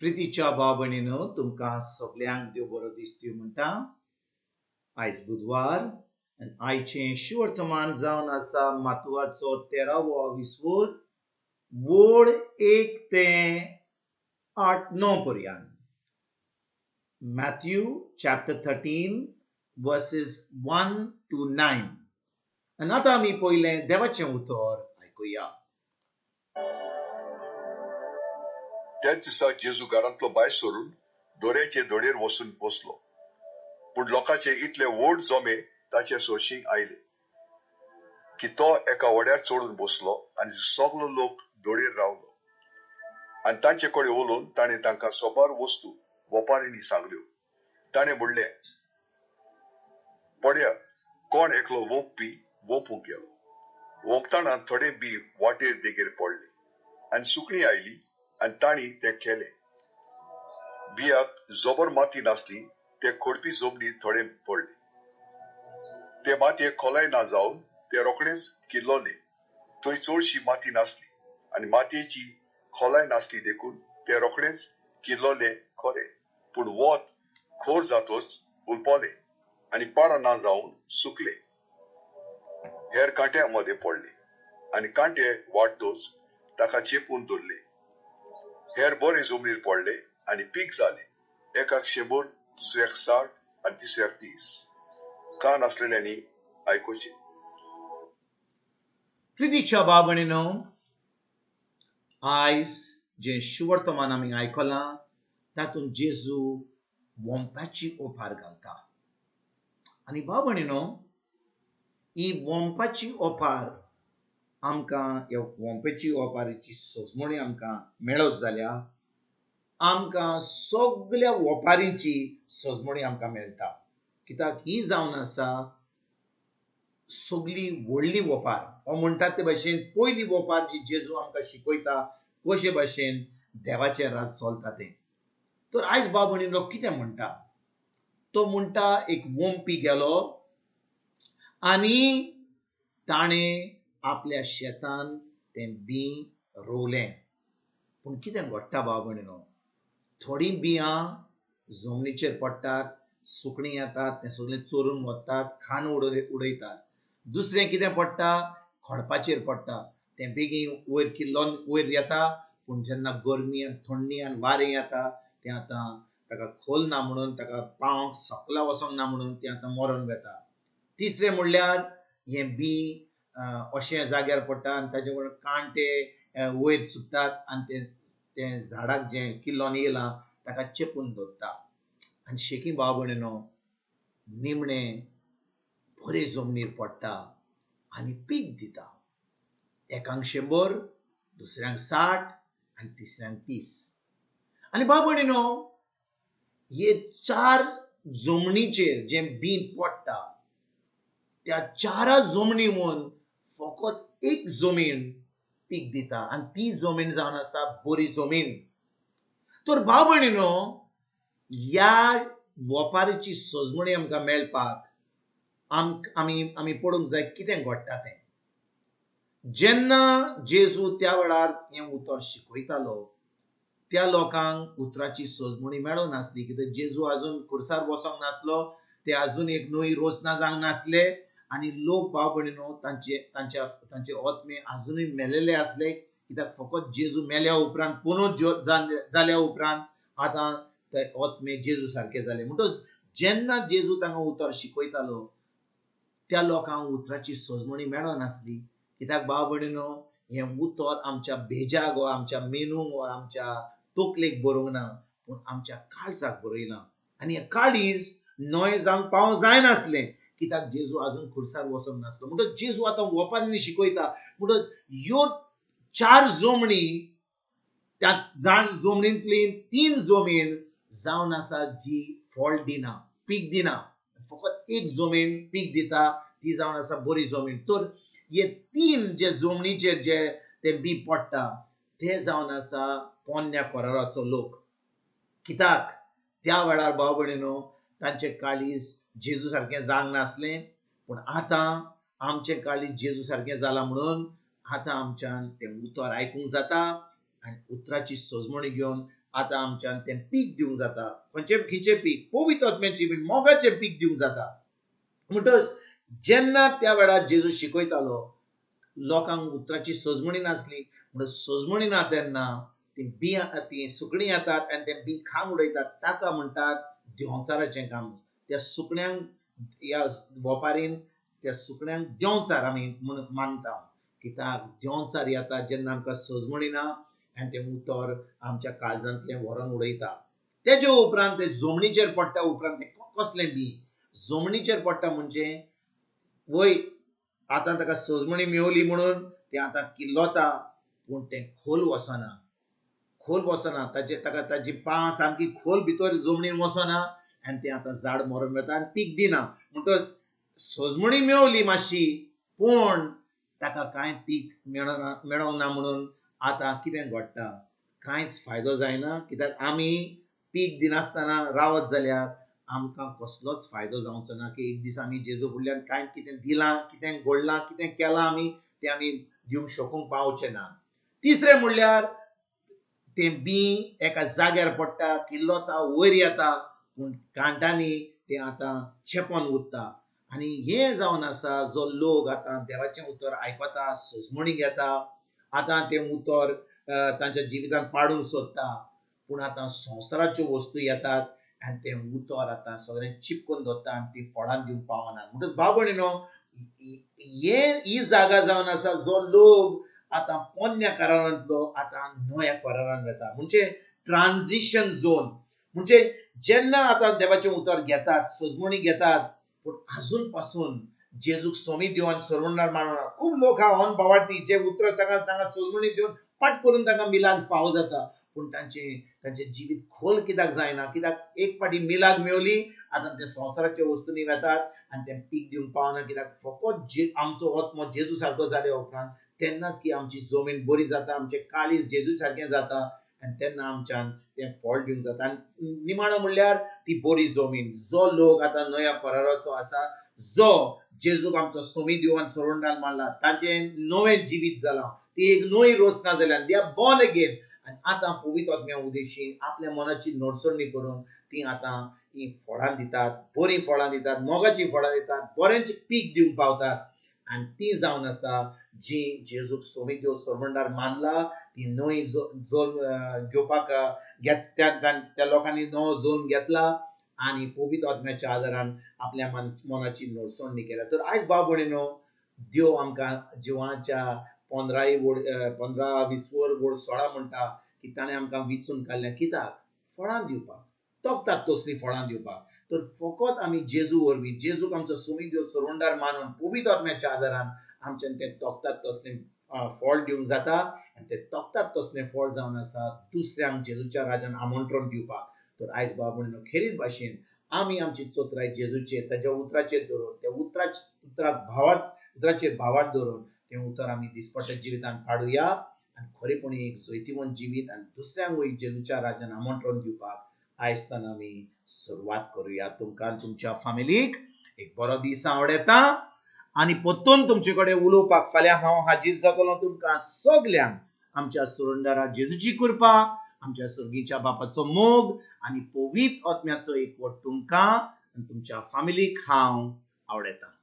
प्रितीच्या भाव भयणीनो, तुमकां सगल्यांक देव बरो दिसती म्हणटा. आयज बुधवार आनी आयचें शिवर्तमान जावन आसा मातुवाचो 13वो विस्वूर वोड 1 ते 8-9 पर्यंत. Matthew chapter 13 verses 1 to 9. आनी आतां आमी पयलें देवाचें उतर आयकुया. त्याच दिसा जेजू घरांतलो भायर सरून दोऱ्याचे धडेर वचून बसलो. पूण लोकांचे इतले व्हड जमे ताचे सरशीं आयले की तो एका व्हड्यार चडून बसलो आनी सगलो लोक धडेर रावलो. आनी तांचे कडेन उलोवन ताणें तांकां सोबार वस्तू वपारींनी सांगल्यो. ताणें म्हणलें, पळया, कोण एकलो वोंपपी वोंपूंक गेलो. वोंपतना थोडे बी वाटेर देगेर पडले आनी सुकणीं आयली आनी तांणी तें केलें. बियाक जबर माती नासली, ते खोडपी जमनीर थोडे पडले. ते मातयेक खोलाय ना जावन ते रोखडेच किल्लोले. थंय चडशी माती नासली आनी मातयेची खोलाय नासली देखून ते रोखडेच किल्लोले खरे, पूण वत खोर जातच उलपले आनी पाडां ना जावन सुकले. हेर कांट्या मदें पडले आनी कांटे वाडटच ताका चेपून धरले. हेर बरे जमनीर पडले आनी पीक जाले, एकाक 100, दुसऱ्याक 60 आनी तिसऱ्याक 30. कान आसलेल्यांनी आयकुचें. प्रितीच्या भाव भयणीनो, आयज जें शुवर्तमान आमी आयकलां तातूंत जेजू वोंपाची ओपार घालता. आनी भाव भयणीनो, ही वोंपाची ओपार आमकां, ह्या वोंपेची ओपारीची सजमणी आमकां मेळत जाल्यार आमकां सगल्या ओपारींची सजमणी आमकां मेळटा. कित्याक ही जावन आसा सगली व्हडली ओपार. हो म्हणटात ते भाशेन पयली ओपार जी जेजू आमकां शिकयता कशे भाशेन देवाचें राज चलता तें. तर आयज भाव भयणीनो कितें म्हणटा, तो म्हणटा एक वोंपी गेलो आनी ताणें आपल्या शेतान तें बीं रोवलें. पूण कितें घडटा भाव भयणीनो, थोडीं बियां जमनीचेर पडटात, सुकणीं येतात, तें सगळें चोरून वतात, खान उडयतात. दुसरें कितें पडटा, खडपाचेर पडटा, तें बेगीन वयर किल्लोन वयर येता, पूण जेन्ना गरमी आनी थंडी आनी वारें येता तें आतां ताका खोल ना म्हणून, ताका पावंक सकला वचोंक ना म्हणून तें आतां मरोन वता. तिसरें म्हणल्यार हें बीं अशें जाग्यार पडटा आनी ताचे वयर कांटे वयर सुकतात आनी तें झाडाक जें किल्लोन येयलां ताका चेपून दवरता. आनी शेकी भाव भयणीनो, निमणें बरे जमनीर पडटा आनी पीक दिता. एकांक 100, दुसऱ्यांक 60 आनी तिसऱ्यांक 30. आनी भाव भयणीनो, हे 4 जमनीचेर जें बीं पडटा त्या 4 जमनी म्हूण फकत एक जमीन पीक दिता आनी ती जमीन जावन आसा बरी जमीन. तर भाव भयणीनो, ह्या वोपारीची सजमणी आमकां मेळपाक आमी आमी पळोवंक जाय कितें घडटा तें. जेन्ना जेजू त्या वेळार हें उतर शिकयतालो त्या लोकांक उतराची सजमणी मेळोंक नासली, कित्याक जेजू आजून खुर्सार बसोंक नासलो, ते आजून एक न्हंय रोसना जावंक नासले आनी लोक भाव भयणीनो तांचे तांच्या तांचे आत्मे आजुनूय मेलेले आसले, कित्याक फकत जेजू मेल्या उपरांत पुनोत जाल्या उपरांत आतां ते आत्मे जेजू सारके जाले. म्हणटच जेन्ना जेजू तांकां उतर शिकयतालो त्या लोकांक उतराची सजमणी मेळनासली, कित्याक भाव भयणीनो हें उतर आमच्या बेजाक वा आमच्या मेनूंक वा आमच्या तकलेक बरोवंक ना, पूण आमच्या काळजाक बरयलां. आनी हें काळीज नवें जावंक पावंक जायनासलें, कित्याक जेजू आजून खुर्सार वचोंक नासलो. म्हणटच जेजू आतां वोपारींनी शिकयता. म्हणटच ह्यो 4 जमणी, त्या जमनींतली 3 जमीन जावन आसा जी फळ दिना, पीक दिना, फकत एक जमीन पीक दिता ती जावन आसा बरी जमीन. तर हे 3 जे जमनीचेर जे ते बी पडटा ते जावन आसा पोन्न्या कराराचो लोक. कित्याक त्या वेळार भाव भयणीनो तांचें काळीज जेजू सारकें जावंक नासलें, पूण आतां आमचें काळीज जेजू सारकें जालां म्हणून आतां आमच्यान तें उतर आयकूंक जाता आनी उतराची सजमणी घेवन आतां आमच्यान तें पीक दिवंक जाता. खंयचें खंयचें पीक? पवित्र आत्म्याचें पीक, मोगाचें पीक दिवंक जाता. म्हणटच जेन्ना त्या वेळार जेजू शिकयतालो लोकांक उतराची सजमणी नासली, म्हणून सजमणी ना तेन्ना ती बियां ती सुकणीं येतात आनी तें बीं खावन उडयतात. ताका म्हणटात देंवचाराचें काम. त्या सुकण्यांक ह्या वोपारीन त्या सुकण्यांक देंवचार आमी म्हूण मानता. कित्याक देंवचार येता जेन्ना आमकां सजमणी ना आनी तें उतर आमच्या काळजांतलें व्हरोन उडयता. तेजे उपरांत तें जमनीचेर पडटा. उपरांत तें कसलें बीं जमनीचेर पडटा म्हणजे वय आतां ताका सजमणी मेवली म्हणून तें आतां किल्लोता, पूण तें खोल वचना, खोल वचना. ताचे ताका ताची पांय सामकी खोल भितर जमनीन वचना आनी तें आतां झाड मरोन वता आनी पीक दिना. म्हणटच सजमणी मेवली मातशी, पूण ताका कांय पीक मेळना, मेळोंक ना. म्हणून आतां कितें घडटा? कांयच फायदो जायना. कित्याक आमी पीक दिनासतना रावत जाल्यार आमकां कसलोच फायदो जावचो ना की एक दीस आमी जेजू फुडल्यान कांय कितें दिलां, कितें घडलां, कितें केलां आमी तें आमी दिवंक शकूंक पावचे ना. तिसरें म्हणल्यार तें बीं एका जाग्यार पडटा, किल्लोता, वयर येता, पूण कांटांनी तें आतां चेपोन उरता. आनी हें जावन आसा जो लोक आतां देवाचें उतर आयकता, सजमणी घेता, आतां तें उतर तांच्या जिवितांत पाडूंक सोदता, पूण आतां संवसाराच्यो वस्तू येतात आनी तें उतर आतां सगळें चिपकून दवरता आनी ती फळां दिवंक पावना. म्हणटच भाव भयणीनो, हे ही जागा जावन आसा जो लोक आतां पोन्न्या करारांतलो आतां नव्या करारांत वता, म्हणजे ट्रान्जिशन झोन. म्हणजे जेन्ना आतां देवाचें उतर घेतात, सजमणी घेतात, पूण आजून पासून जेजूक सोमी दिवन सरवणार मानना. खूब लोक आहा ऑन भावार्थी जे उतर तांकां तांकां सजमणी दिवन पाट करून तांकां मिलाग फावो जाता, पूण तांचें तांचें जिवीत खोल कित्याक जायना? कित्याक एक फावटी मिलाग मेवली, आतां ते संवसाराच्या वस्तूंनी वेतात आनी तें पीक दिवंक पावना. कित्याक फकत जे आमचो आत्मो जेजू सारको जाल्या उपरांत तेन्नाच की आमची जमीन बरी जाता, आमचें काळीज जेजू सारकें जाता आनी तेन्ना आमच्यान तें फळ दिवंक जाता. आनी निमाणो म्हणल्यार ती बरी जमीन, जो लोक आतां नव्या कराराचो आसा, जो जेजूक आमचो सोमी दिवन सोडून मारला, तांचें नवें जिवीत जालां, ती एक नवी रचना जाल्या, they are born again. आनी आतां पवित्र आत्म्या उदेशी आपल्या मनाची नडसणी करून ती आतां ही फळां दितात, बरीं फळां दितात, मोगाचीं फळां दितात, बरेंच पीक दिवंक पावतात. आनी ती जावन आसा जी जेजूक सोमी देव सरवंडार मानला, ती नवी जोन घेवपाक त्या लोकांनी नवो जोन घेतला आनी पवित्र आत्म्याच्या आदारान आपल्या मनाची नडसणी केल्या. तर आयज भाव भयणीनो, देव आमकां जिवाच्या 15 20 वर 16 म्हणटा की ताणें आमकां विचून काडल्या. कित्याक? फळां दिवपाक, तोखतात तसलीं फळां दिवपाक. तर फकत आमी जेजू वरवीं, जेजूक आमचो सोमी देव सरवंडार मानून पवित्र आत्म्याच्या आदारान आमच्यान तें तोखतात तसलें फळ दिवंक जाता. आनी तें तोखतात तसलें फळ जावन आसा दुसऱ्यांक जेजूच्या राजान आमंत्रण दिवपाक. तर आयज भाव भयणीनो, खेरीत भाशेन आमी आमची चोत्राय जेजूचेर, ताच्या उतराचेर दवरून, त्या उतराचेर भावार्थ दवरून तें उतर आमी दिसपट्ट्या जिवितांत काडुया आनी खरेपणी एक जैतिवंत जिवीत आनी दुसऱ्यांकूय जेजूच्या राजान आमंत्रण दिवपाक आयजतान आमी सुरवात करुया. तुमकां तुमच्या फामिलीक एक बरो दीस आवडटा आनी परतून तुमचे कडेन उलोवपाक फाल्यां हांव हाजीर जातलो. तुमकां सगल्यांक आमच्या सुरंदारा जेजूची कृपा, आमच्या सर्गीच्या बापाचो मोग आनी पवित्र आत्म्याचो एकवट तुमकां आनी तुमच्या फामिलीक हांव आवडटा.